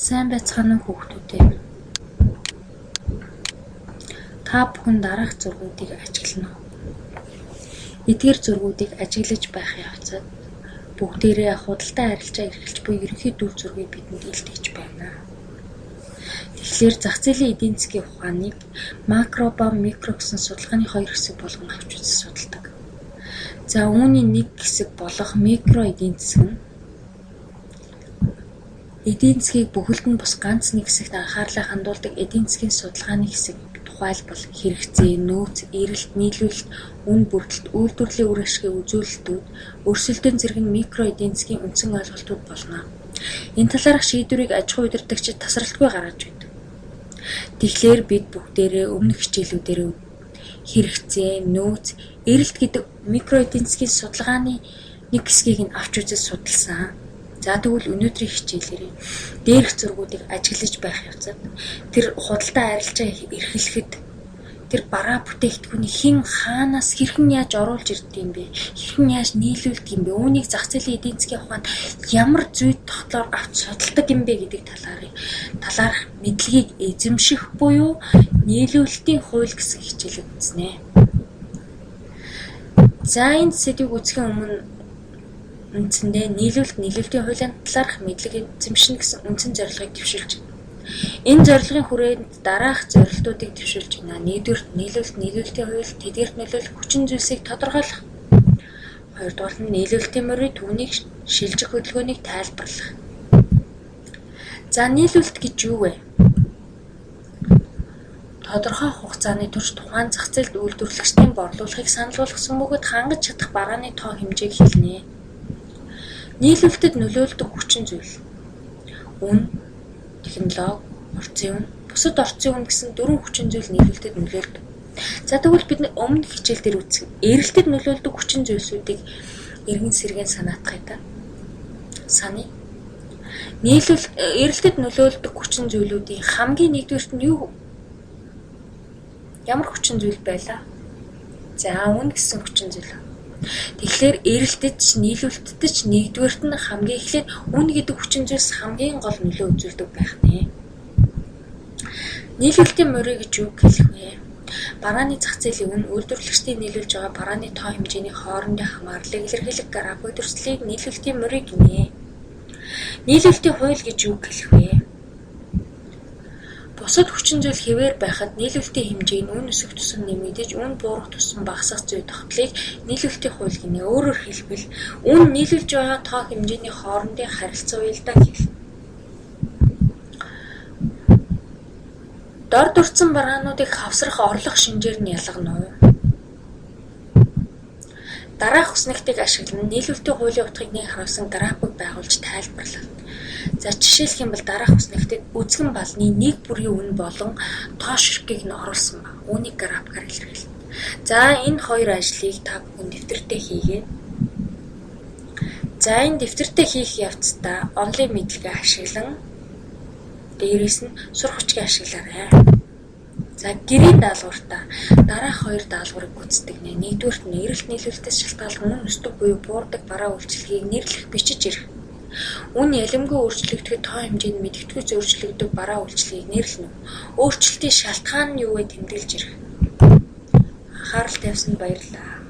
Сайн байцгаана уу хүүхдүүд ээ. Та бүхэн дараах зургуудыг ажиглана уу? Эдгээр зургуудыг ажиглаж байх явцад бүгдээрээ худалдаа арилжаа эрхэлж буй ерөнхий дүр зургийг бидэнд илтгэж байна. Тэгэхээр зах зээлийн эдийн засгийн ухааныг макро ба микро гэсэн судалгааны хоёр хэсэг болгон авч үзэж судалдаг. За үүний нэг хэсэг болох микро эдийн засаг нь эдийн засгийг бүхэлд нь бус ганц нэг хэсэгт анхаарлаа хандуулдаг эдийн засгийн судалгааны хэсэг. Тухайлбал хэрэгцээ, нөөц, эрэлт, нийлүүлэлт, үнэ бүрдэлт, үйлдвэрлэлийн үр ашигын үзүүлэлтүүд, өрсөлдөөн зэрэг нь микро эдийн засгийн үндсэн ойлголтууд болно. Энэ талаарх шийдвэрийг аж ахуйн удирдагчид тасралтгүй гаргаж байдаг. Тэгэхээр бид бүгдээрээ өмнөх хичээлүүдээр хэрэгцээ, нөөц, эрэлт гэдэг микро эдийн засгийн судалгааны нэг хэсгийг нь авч үзэж судалсан. За тэгвэл өнөөдрийн хичээлээр дээрх зургуудыг ажиглаж байх явцад тэр худалдаа арилжаа эрхлэхэд тэр бараа бүтээгдэхүүнийг хэн хаанаас хэрхэн яаж оруулж ирдэг юм бэ? Хэрхэн яаж нийлүүлдэг юм бэ? Үүнийг зах зээлийн эдийн засгийн ухаанд ямар зүй тогтлоор авч судалдаг юм бэ гэдэг талаарх мэдлэгийг эзэмших буюу нийлүүлэлтийн хууль гэсэн хичээлийг үзнэ. За энэ сэдвийг үзэхийн өмнө үндсэндээ нийлүүлэлт, нийлүүлэлтийн хуулийн талаарх мэдлэг эзэмшинэ гэсэн үндсэн зорилгыг дэвшүүлж байна. Энэ зорилгын хүрээнд дараах зорилтуудыг дэвшүүлж байна. Нэгдүгээрт нийлүүлэлт, нийлүүлэлтийн хууль, тэдгээрт нөлөөлөх хүчин зүйлсийг тодорхойлох. Хоёрдугаарт нь нийлүүлэлтийн мөрийг түүнийг шилжих хөдөлгөөнийг тайлбарлах. За нийлүүлэлт гэж юу вэ? Тодорхой хугацааны турш тухайн зах зээлд үйлдвэрлэгчдийн борлуулахыг санал болгосон бөгөөд хангаж чадах барааны тоо хэмжээг хэлнэ. Нийлүүлэлтэд нөлөөлдөг хүчин зүйл үн, технологи, орцын үн, бусад орцын үн гэсэн дөрвөн хүчин зүйл нийлүүлэлтэд нөлөөлдөг. За тэгвэл бид өмнөх хичээл дээр үзсэн эрэлтэд нөлөөлдөг хүчин зүйлсүүдийг эргэн сэргээн санаатгая та. Саная. Нийлүүлэлт эрэлтэд нөлөөлдөг хүчин зүйлүүдийн хамгийн нэгдүгээрт нь юу? Ямар хүчин зүйл байлаа? За үн гэсэн хүчин зүйл. Тэгэхээр эрэлтэд ч нийлүүлэлтэд ч нэгдүгээрт нь хамгийн эхлээд үн гэдэг хүчин зүйлс хамгийн гол нөлөө үзүүлдэг байх нэ. Нийлүүлэлтийн мөрий гэж юу хэлэх вэ? Барааны зах зээлийн үн, үйлдвэрлэгчдийн нийлүүлж байгаа барааны тоо хэмжээний хоорондын хамаарлыг илэрхийлэх график дүрслэлийг нийлүүлэлтийн мөрий гинэ. Нийлүүлэлтийн хууль гэж юу хэлэх вэ? Бусад хүчин зүйл хэвээр байхад нийлүүлэлтийн хэмжээ нь үн өсөх тусам нэмэгдэж, үн буурах тусам багасах зүй тогтлыг нийлүүлэлтийн хууль гинэ. Өөрөөр хэлбэл, үн нийлүүлж байгаа тоо хэмжээний хоорондын харилцан уялдааг хэлнэ. Дор дурдсан бараануудыг хавсрах орлох шинжээр нь ялгана уу? Дараах хүснэгтийг ашиглан нийлүүлэлтийн хуулийн утгыг нэг харуулсан график байгуулж тайлбарлана. За жишээлэх юм бол дараах хүснэгтэд үзгэн балны нэг бүрийн үн болон тоо ширхгийг нь оруулсан ба. Үүнийг графикаар илэрхийлнэ. За энэ хоёр ажлыг та бүхэн дэвтэртээ хийгээд за энэ дэвтэртээ хийх явцдаа онлайн мэдлэгээ ашиглан дээрээс нь сурах хүчгээ ашиглаарай. За гэрийн даалгавартаа дараах хоёр даалгаврыг гүйцэтгэнэ. Нэгдүгээрт нь эрэлт нийлүүлэлтээс шалтгаалан үн өсдөг буюу буурдаг бараа үйлчилгээг нэрлэх, бичиж ирэх. Үн ялимгүй өөрчлөгдөхэд тоо хэмжээнд мэдэгдэхүйц өөрчлөгддөг бараа үйлчилгээг нэрлэнэ үү? Өөрчлөлтийн шалтгаан нь юу вэ тэмдэглэж ирэх. Анхаарал тавьсанд баярлалаа.